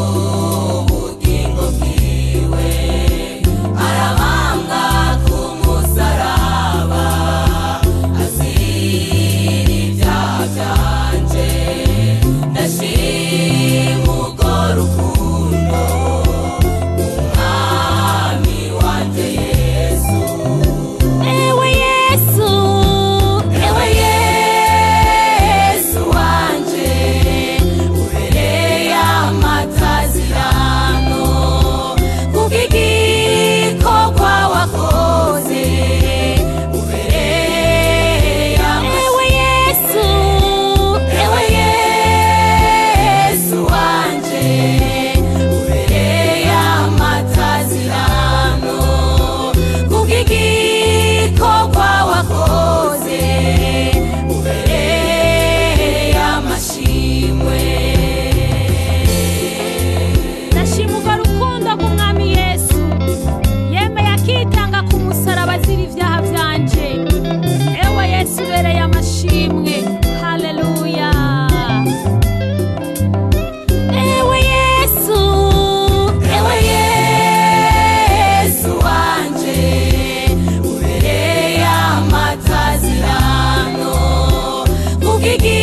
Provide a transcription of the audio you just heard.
Ubugingo bwiwe arabambwa ku musaraba azira ibyaha byanje. Ndashima urwo rukundo Umwami wanje Yesu. Ewe Yesu, Ewe Yesu wanje, ubereye amatazirano kubw'igikorwa wakoze, ubereye. Ewe Yesu, Ewe Yesu wanje, ubereye amatazirano kubw'igikorwa wakoze, ubereye amashimwe. Ndashima urwo rukundo rw'Umwami Yesu yemeye akitanga ku musaraba azira ibyaha byanje. Ewe Yesu, ubereye amashimwe. Haleluya. Ewe Yesu, Ewe Yesu wanje, ubereye amatazirano kubw'igi